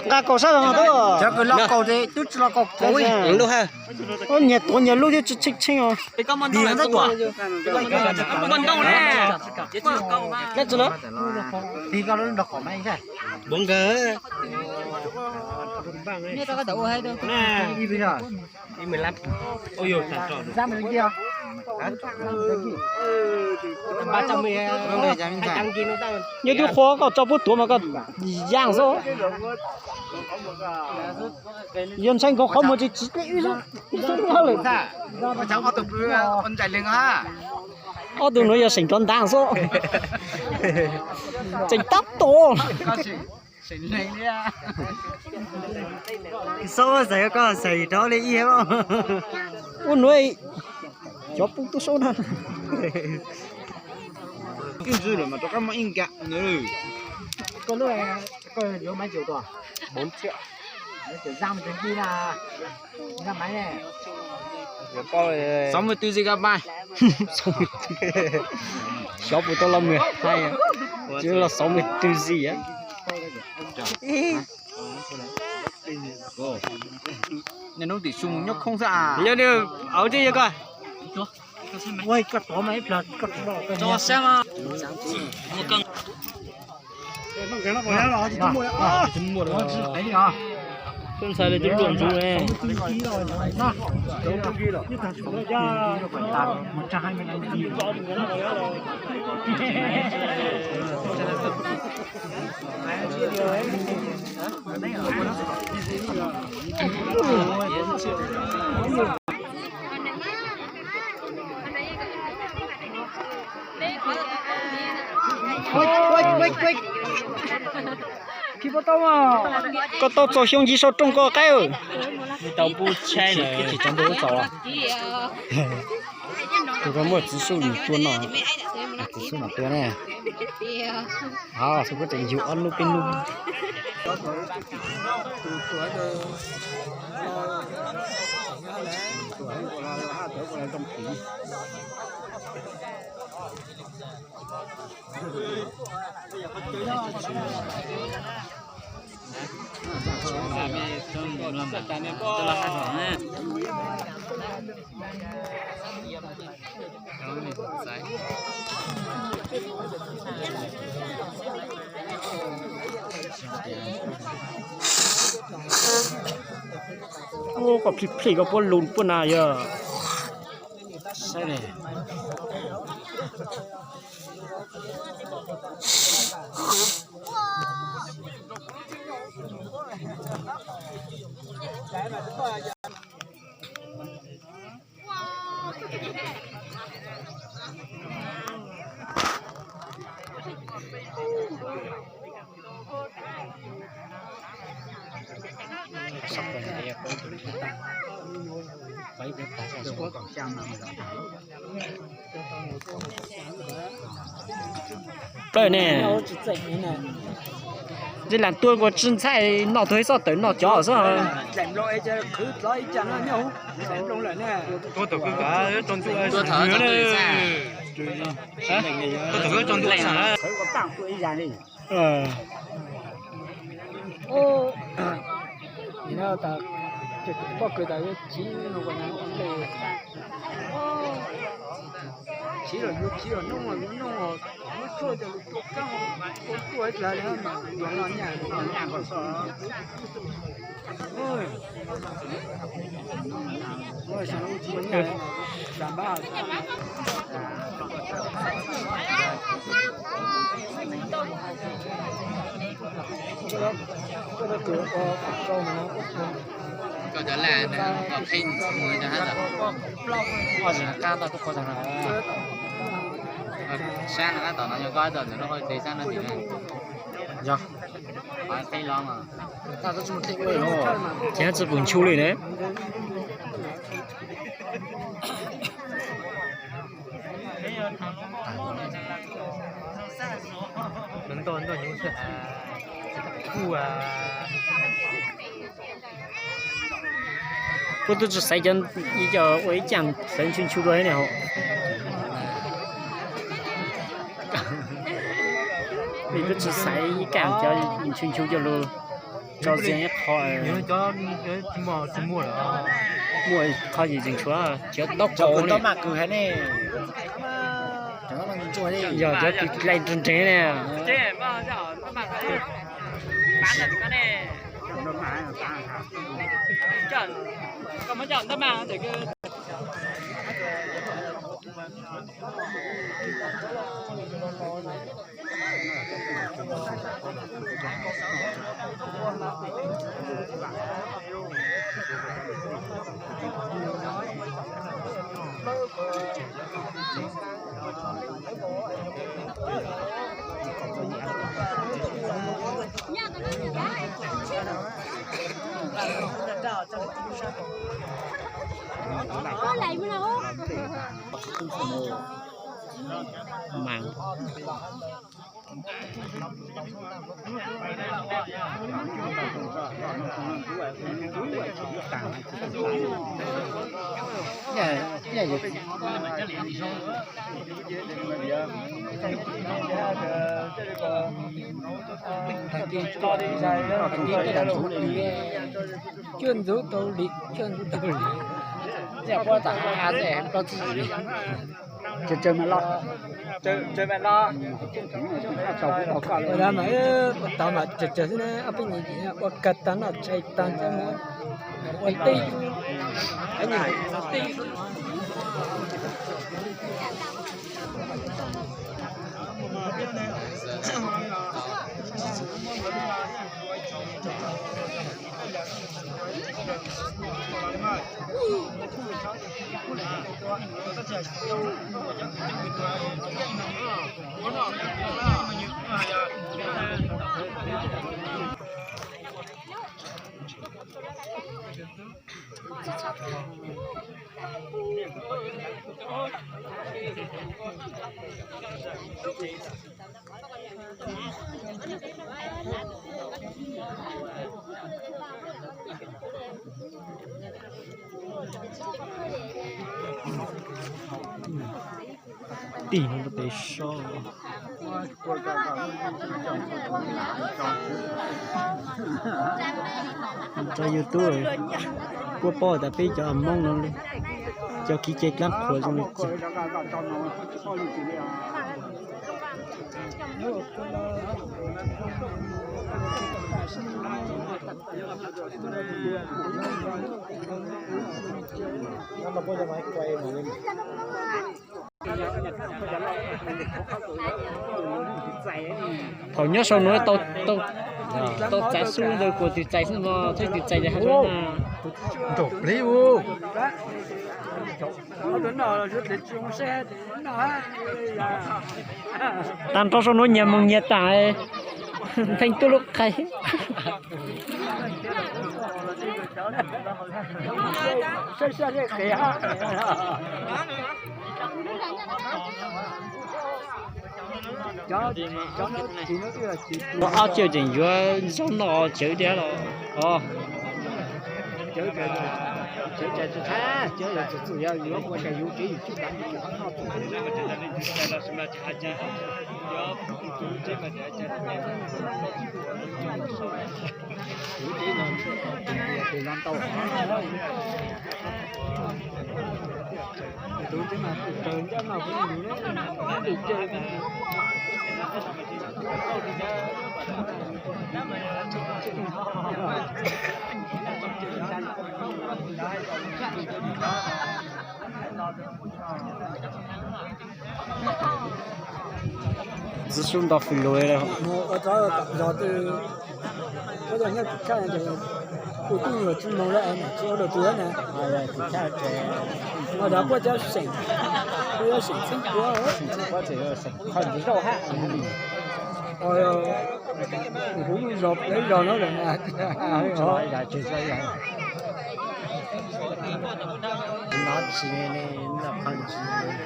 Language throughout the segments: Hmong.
Nqa kaus sab los mas tub. Cov kws los kaus ces twb tsis los kaus kuv. Nyias tuav nyias lub thiab tsis tsheej tsheej os. Nyob tsis na. Npov nkawd. Yog twb qhuav koj tso puab tuav mas koj yaaj xwb. Yog ntshai nkaus qhov muag tsis tsis ib xub lawm. Ob tug nuav yog seem cov ntav xwb. Tseem tab tom. Xob xaiv koj xaiv rov li ib. Ua nuav cov pub tub saub na. Sáu mươi tư gigabyte. Xyov puas tau los mười hai, chỉ là sáu mươi tư gì á. Nws nub tim su nyob khoob xwb a. Yog nws auv thiab yog koj. Koj ntxhais li twb luam ntxuv ne. Koj tau txaus xyoo ncig sau rooj koj qaib. Tsis tau pub tshaib lawm. Tus koj muaj txiv suj yus tua no. Txiv suj no tua ne. Ho xub kuv tseem yug ob lub peb lub. Ua koj plij plij koj puab lus puab na yog. Saib ne. Plaws ne. Zeb lam tuaj ua tsi ntxhais noj tug ib xob tawm noj cov xwb. Poj kws tas yuav chiv no, chiv los yuav chiv, los noog los yuav noog, muab tshuaj coj lug tua kaab, tua ib plag mas yuav noj nyaj, noj nyaj nkaus xwb. Koj cov laj no koj pheej mus rau hab tom, koj tsis qab tau tuaj qhua tag no. Sab no hab tom no yog koj hab tom ntawm lub hauv tsev sab no tim na. Yog. Qhov qeeb los mas. Ces tsis pum nchu li ne. Ntau ntau nyuv xwb. Kuj Kuv twb tsis xaiv cov, ib co ua ib cag sawv ntsug ntsug dua thiab ne hauv. Nws twb tsis xaiv ib cag cov ntsug ntsug coj lug tso txia ib qho. Muaj qho yim tseem tshuav cov taub qaum ne. Yog cov kws laij nreeg nreeg ne. Mas cuaj ntxuv tau li, cuaj ntxuv tau li. Ua tau mas, tau mas tsawg tsawg xwb na, ob peb nyuag ua kawg tag noj tshais tag mus ua teb. Tig hauv peb tes so. Rau YouTube puab paub tas peb cov Hmoob no cov kev cai dlaab qhuas zoo li cas. Thaum nyob sau nuav tau txais xub ntawd kuas tws txais xwb mog, txhob tws txais tas has nrog plig u. Tag nrho sau nuav nyias moog nyias taam, ntheej tuaj lub qai. Ua ob tsiaum tseem yuav zaub noj tsawv thiab los. Ntxwv sub nto fws lug li. Ua tau zog twg, koj yog nyob tim khaj ces kuj tub nyuag tsis moog lawm, tsis ua dua twg na. Ua rau puab cov seem, puab cov seem txheeb puab, qhov ntsis zauj hab. Kuv lub zog peb zog no lawm mas. Nov tsis, nov qhov ntsis,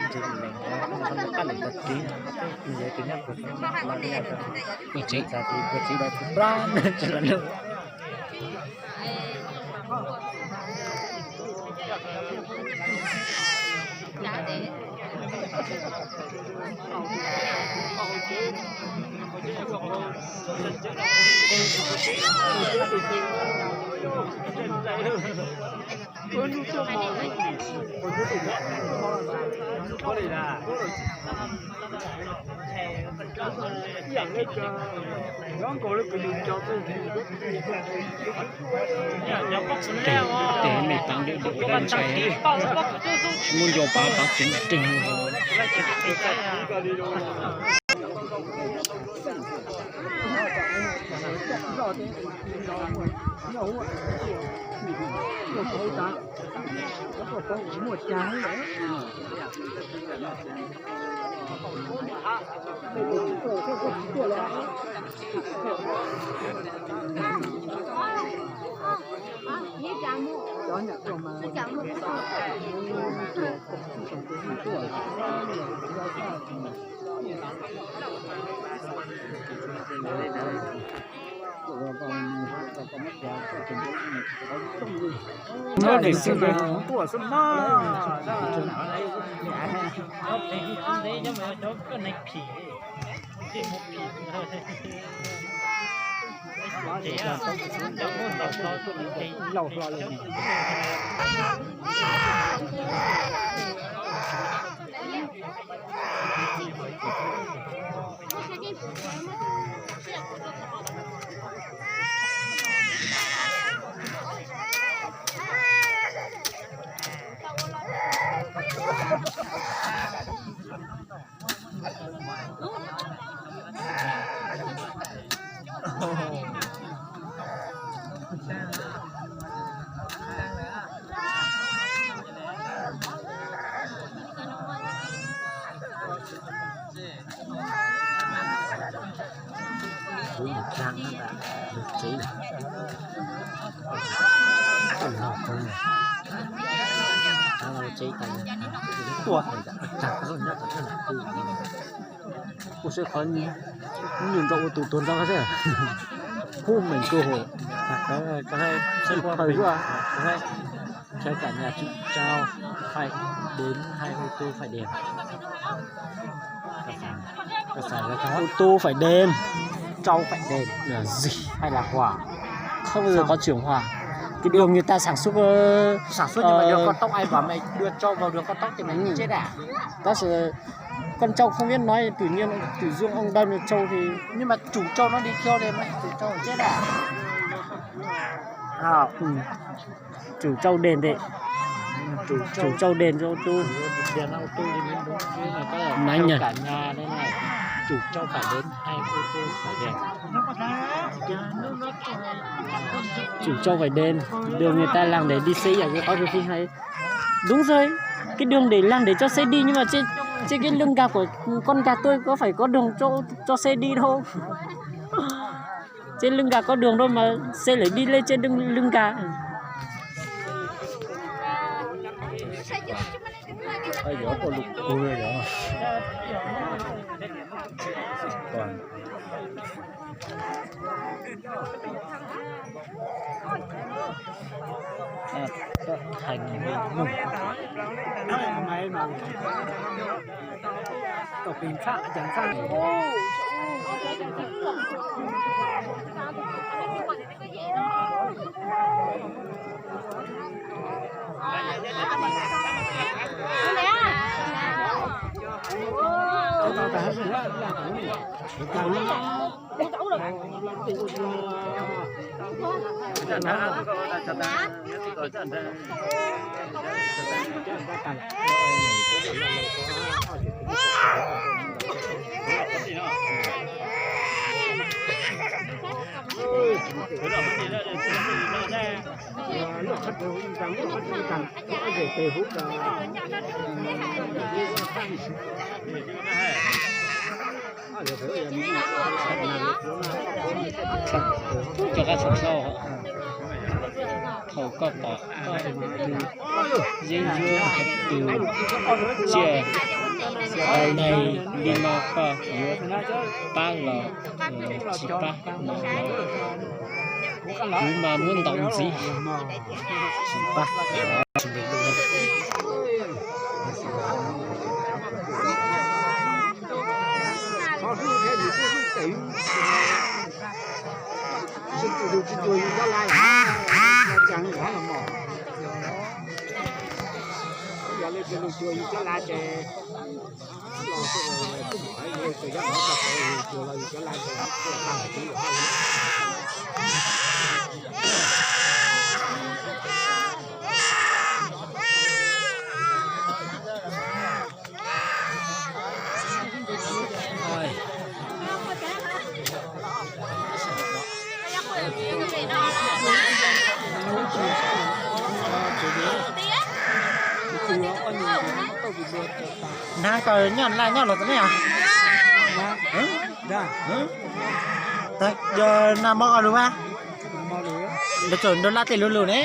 ntsis lees, qhov ntsis qab lees tau txiv, nws yog tus nyob kuv, kuv txiv, kuv txiv los kuv plab tsis los lug. Tej me pab ntiaj teb ua dab ntshai, tsis muaj ncau pab, pab ceev ceev. Ua seb qhov nyuag nraum ua tus tuag nrog xwb. Hu meem kawg hos. Kawg hais, kawg hais, kawg hais. Khawb kam nyas tswm tsau, hais dev, hais ô tô phải đèn. Ô tô phải đèn, tsau phải đèn, là gì hay là hỏa? Không bao giờ có chuyện hỏa. Cái đường người ta sản xuất, ờ, sản xuất nhưng mà đường con tốc ai bảo mày đưa trâu vào đường con tốc thì mày chết à? Đó là con trâu không biết nói, tự nhiên tự dưng ông đâm được trâu thì... Nhưng mà chủ trâu nó đi theo thì mày chủ trâu chết à? À, ừ. Chủ trâu đèn đấy. Chủ trâu đèn cho ô tô. Nắng nhỉ? Chủ trâu phải đến hay ô tô phải đèn. Chủ trâu phải đèn. Đường người ta làm để đi xe, giờ cái có được hay. Đúng rồi. Cái đường để làm để cho xe đi nhưng mà trên, trên cái lưng gà của con gà tôi có phải có đường cho, cho xe đi đâu. Trên lưng gà có đường thôi mà xe lại đi lên trên lưng, lưng gà. Cov qab tshaj plaws, thaum koj pom koj yeeb ncuab tus tsiaj ntawd li no koj yuav pab los tsis pab no los kuv mas muab ntaus ntxiv tsis pab. Tsis tus tsis tus yus cov laj, cas los mos. Yog leej twg lug cuag yus cov laj ces los tus yog no tau cuag los yus cov laj ces. Nag kawg nyob laj nyob los tus ne os. Yog nag hmo koj lug mas, lawv tseem nrog laj tej lug lug ne.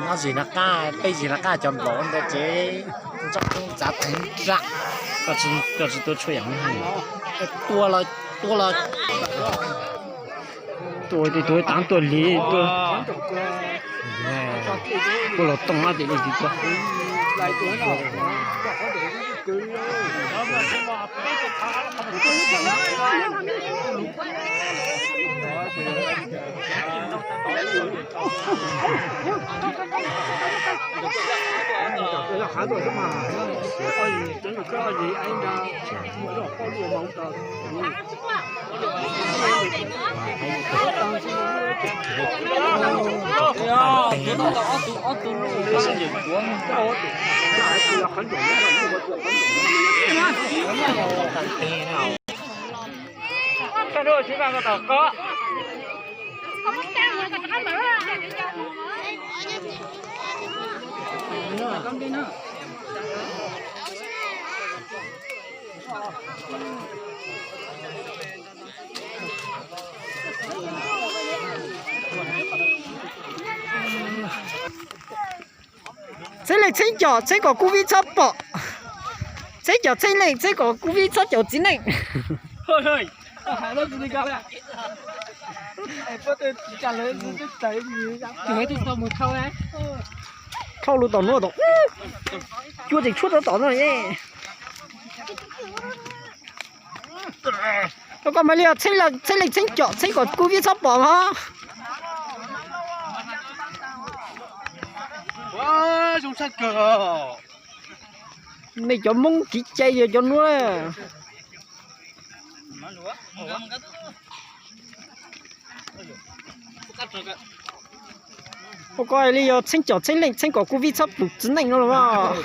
Nyob zis no qaj, peb zis no qaj cov nplaum ntawd ces ntsob txav teev nraj, koj tsis tua tshuaj yam tua los, tua los, tua tus taav tuaj li tuaj. Kuj los tooj no ces li tus tuaj. Txheeb leej txheeb com txheeb kom kuv vib txhob pom. Txheeb com txheeb leej txheeb kom kuv vib txhob caum txiv neej. Dhau lug tom nuav tom, cua tseem tshuab rau tom no. Koj mas li txheeb leej txheeb com txheeb kom kuv vib txhob pom hov. Nej cov Hmoob kev cai yog cov nuav. Ua koj li yog txheeb com txheeb leej txheeb kom kuv vib txhob pum txiv neej no los mas.